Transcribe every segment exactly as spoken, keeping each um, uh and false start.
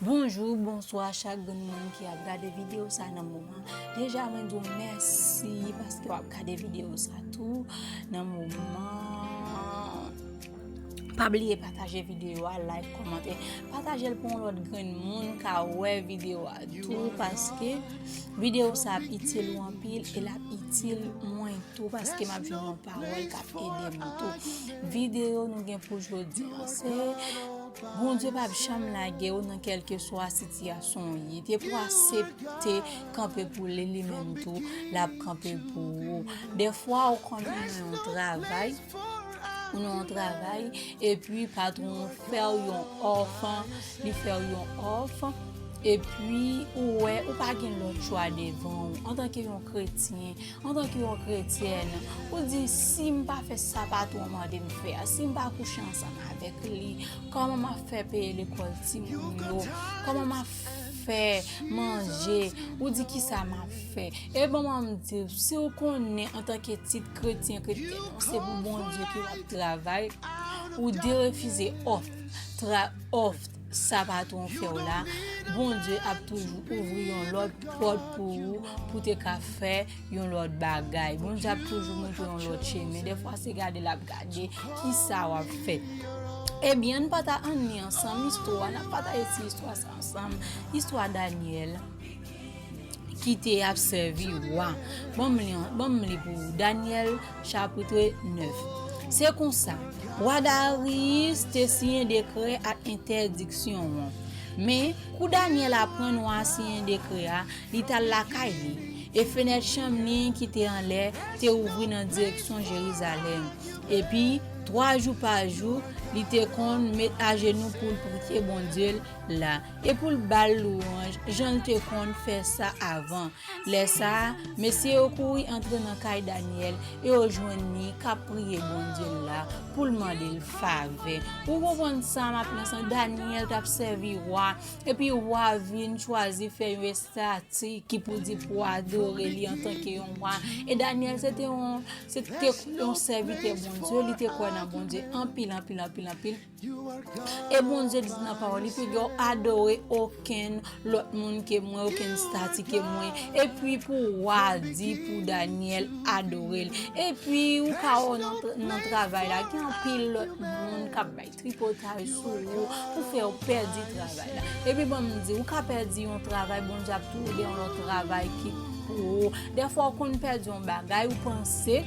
Bonjou, bonswa chak grenn moun ki ap gade videyo sa nan moman. Deja mwen di w mèsi paske w ap gade videyo sa tou nan moman. Pa bliye pataje videyo a, like, kòmante. Pataje l pou yon lòt grenn moun ka wè videyo a tou paske videyo sa ap itil ou anpil e l ap itil mwen tou paske m ap jwenn yon pawòl k ap ede m tou. Videyo nou gen pou jodi a se Bondye p ap janm lage w nan kèlkeswa sitiyasyon w ye. Depi w aksepte kanpe pou li, li menm tou, l ap kanpe pou ou. Dèfwa ou konn ou nan yon travay, ou nan yon travay, epi patwon w fè w yon òf, li fè w yon òf, epi ou wè ou pa gen lòt chwa devan w. Antanke yon kretyen, antanke yon kretyèn, ou di, "Si m pa fè sa patwon mande m fè a, si m pa kouche ansanm avèk li, kòman m ap fè peye lekòl timoun yo? Kòman m ap fè manje?" Ou di, "Kisa m ap fè?" E bon, m di w, si w konnen antanke tit kretyen, kretyèn, se pou Bondye ke w ap travay, ou derefize òf, tra, òf sa patwon fè w la, Bondye ap toujou ouvri yon lòt pòt pou ou, pou te ka fè yon lòt bagay. Bondye ap toujou montre yon lòt chemen. Dèfwa, se gade l ap gade kisa w ap fè. Ebyen, ann pata, ann li ansanm istwa, n ap pataje ti istwa sa ansanm. Istwa Danyèl ki te ap sèvi wa. Ban m li, ban m li pou ou. Danyèl, chapit nèf. Se konsa, wa Dariyis te siyen dekrè ak entèdiksyon an. Men, kou Danyèl aprann wa siyen dekrè a, li t al lakay li, e fenèt chanm li ki te anlè te ouvri nan direksyon Jerizalèm. Epi, twa jou pa jou, li te konn met ajenou pou l priye Bondye l la, e pou l ba l lwanj, jan l te konn fè sa avan. Lè sa a, mesye yo kouri antre nan kay Danyèl e yo jwenn li k ap priye Bondye l la pou l mande l favè. Ou konprann sa m ap lanse? Danyèl t ap sèvi wa, epi wa vin chwazi fè yon estati ki pou di pou adore li antanke yon wa. E Danyèl se te yon, se te yon sèvitè Bondye, li te kwè nan Bondye anpil, anpil, anpil, anpil. E Bondye di nan pawòl li, piga w adore okenn lòt moun ke mwen, okenn estati ke mwen. Epi pou wa di pou Danyèl adore l. Epi ou ka wè nan, nan travay la, gen anpil lòt moun k ap bay tripotay sou ou pou fè w pèdi travay la. Epi ban m di, ou ka pèdi yon travay, Bondye ap toude yon lòt travay ki pou ou. Dèfwa ou konn pèdi yon bagay, ou panse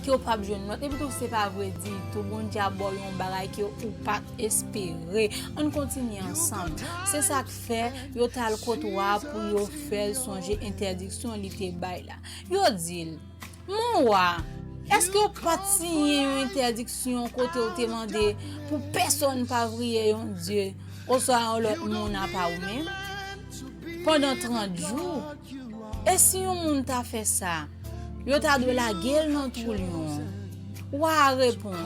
ke w p ap jwenn lòt. Epi tou, se pa vre ditou. Bondye ap ba w yon bagay ke ou pa t espere. Ann kontinye ansanm. Se sa k fè yo t al kot wa pou yo fè l sonje entèdiksyon li te bay la. Yo di l, "Mon wa, èske w pa t siyen yon entèdiksyon kote w te mande pou pèsonn pa priye yon dye oswa yon lòt moun apa ou menm pandan trant jou?" E si yon moun ta fè sa, yo ta dwe lage l nan twou lyon an. Wa a reponn,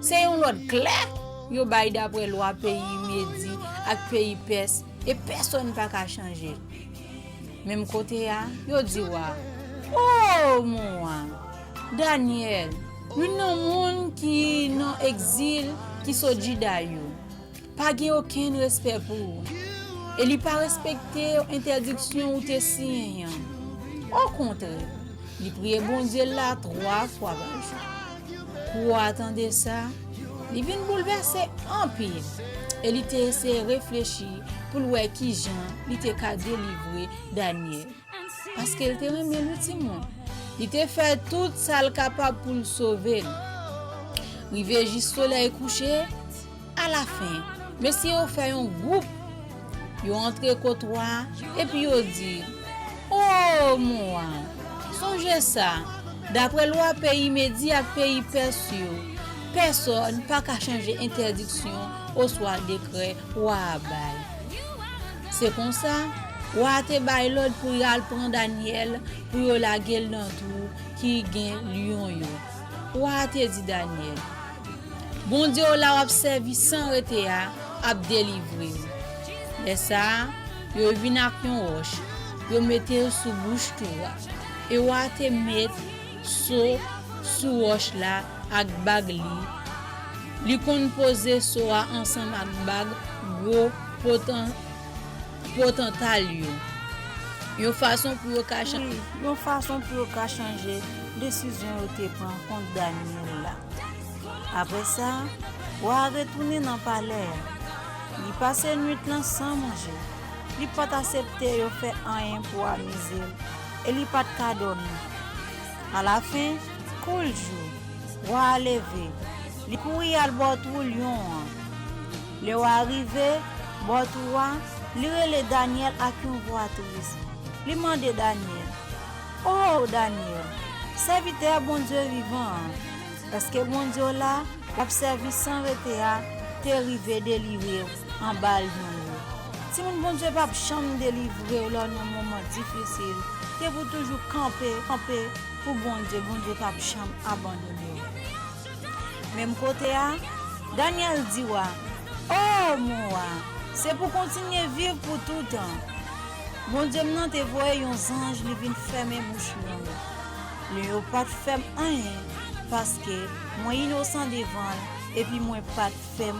se yon lòd klè yo bay dapre lwa peyi Medi ak peyi Pès, e pèsonn pa ka chanje l. Menm kote a, yo di wa, "O, mon wa, Danyèl, youn nan moun ki nan egzil, ki sot Jida yo, pa gen okenn respè pou ou, e li pa respekte entèdiksyon ou te siyen an. Okontrè, li priye Bondye l la twa fwa pa jou." Kou wa a tande sa, li vin boulvèse anpil, e li te eseye reflechi pou l wè kijan li te ka delivre Danyèl. Paske l te renmen l wi timoun. Li te fè tout sa l kapab pou l sove l. Rive jis solèy kouche, alafen, mesye yo fè yon gwoup. Yo antre kot wa a, epi yo di, "O, mon wa, sonje sa, dapre lwa peyi Medi ak peyi Pès yo, pèsonn pa ka chanje entèdiksyon oswa dekrè wa a bay." Se konsa, wa a te bay lòd pou y al pran Danyèl, pou yo lage l nan twou ki gen lyon yo. Wa a te di Danyèl, "Bondye w la w ap sèvi san rete a ap delivre w." Lè sa a, yo vin ak yon wòch, yo mete l sou bouch twou a. E wa a te met so sou wòch la ak bag li. Li konn poze so a ansanm ak bag gwo potan, potanta l yo, yon fason pou yo ka chan- Wi, yon fason pou yo ka chanje desizyon yo te pran kont Danyèl la. Apre sa, wa a retounen nan palè a. Li pase nwit lan san manje. Li pa t aksepte yo fè anyen pou amize l, e li pa t ka dòmi. Alafen, kou l jou, wa a leve. Li kouri al bò twou lyon an. Lè wa a rive bò twou a, li rele Danyèl ak yon vwa tris. Li mande Danyèl, "O Danyèl, sèvitè Bondye vivan an, èske Bondye w la w ap sèvi san rete a te rive delivre w anba lyon yo? Timoun, Bondye p ap janm delivre w lè w nan moman difisil. Depi w toujou kanpe, kanpe pou Bondye, Bondye p ap janm abandone w." Menm kote a, Danyèl di wa, "O mon wa, se pou kontinye viv pou toutan. Bondye m nan te voye yon zanj, li vin fèmen bouch lyon yo. Lyon yo pa t fè m anyen, paske mwen inosan devan l, epi mwen pa t fè m,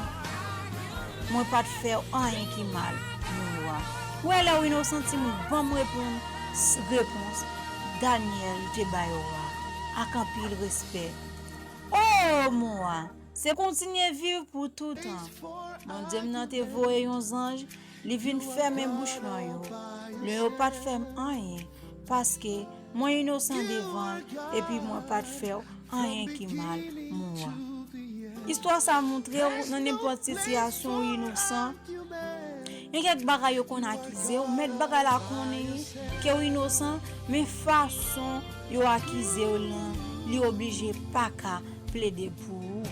mwen pa t fè w anyen ki mal, mon wa." Ou wè lè w inosan, timoun, ban m reponn, repons Danyèl te bay wa a ak anpil respè. "O mon wa, se kontinye viv pou toutan. Bondye m nan te voye yon zanj, li vin fèmen bouch lyon yo. Lyon yo pa t fè m anyen, paske mwen inosan devan l, epi mwen pa t fè w anyen ki mal, mon wa." Istwa sa montre w, nan nenpòt sitiyasyon, ou inosan, gen kèk bagay yo konn akize w, mèt bagay la konnen ke w inosan, men fason yo akize w lan, li oblije pa ka plede pou ou.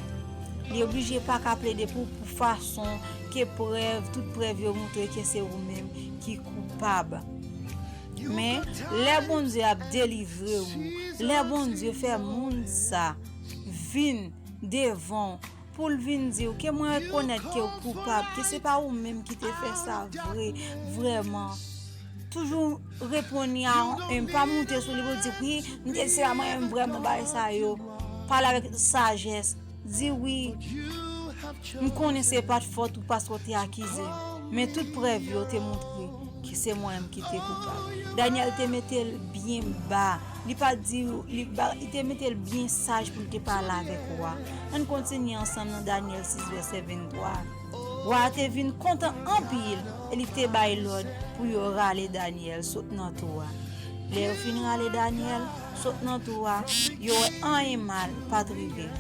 Li oblije pa ka plede pou ou, pou fason ke prèv, tout prèv yo montre ke se ou menm ki koupab. Men, lè Bondye ap delivre w, lè Bondye fè moun sa vin devan w, pou l vin di w ke mwen rekonèt ke w koupab, ke se pa ou menm ki te fè sa vre, vrèman. Toujou reponn li a, e pa moute sou li pou l di, "Wi, m te di se pa mwen menm vrèman bagay sa yo." Pale avèk sajès. Di, "Wi, m konnen se pa t fòt ou paske w te akize m, men tout prèv yo te montre ke se mwen menm ki te koupab." Danyèl te mete l byen ba. Li pa di, li ba, li te mete l byen saj pou l te pale avèk wa. Ann kontinye ansanm nan Danyèl sis vèsè venntwa. Wa a te vin kontan anpil e li te bay lòd pou yo rale Danyèl sot nan twou a. Lè yo fin rale Danyèl sot nan twou a, yo wè anyen mal pa t rive l,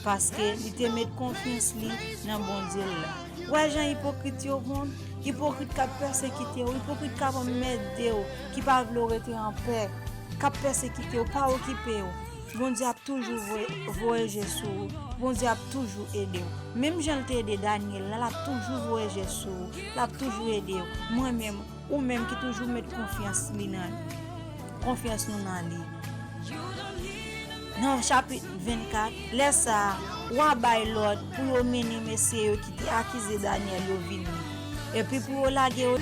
paske li te met konfyans li nan Bondye l la. Wè jan ipokrit yo bon, ipokrit k ap pèsekite w, ipokrit k ap anmède w, ki pa vle w rete anpè, k ap pèsekite w, pa okipe w. Bondye ap toujou voye, voye je sou ou. Bondye ap toujou ede w. Menm jan l te ede Danyèl la, l ap toujou voye je sou ou. L ap toujou ede w. Mwen menm, ou menm ki toujou met konfyans li nan, konfyans nou nan li. Nan chapit vennkat, lè sa a, wa bay lòd pou yo mennen mesye yo ki te akize Danyèl yo vini. Epi pou yo lage yo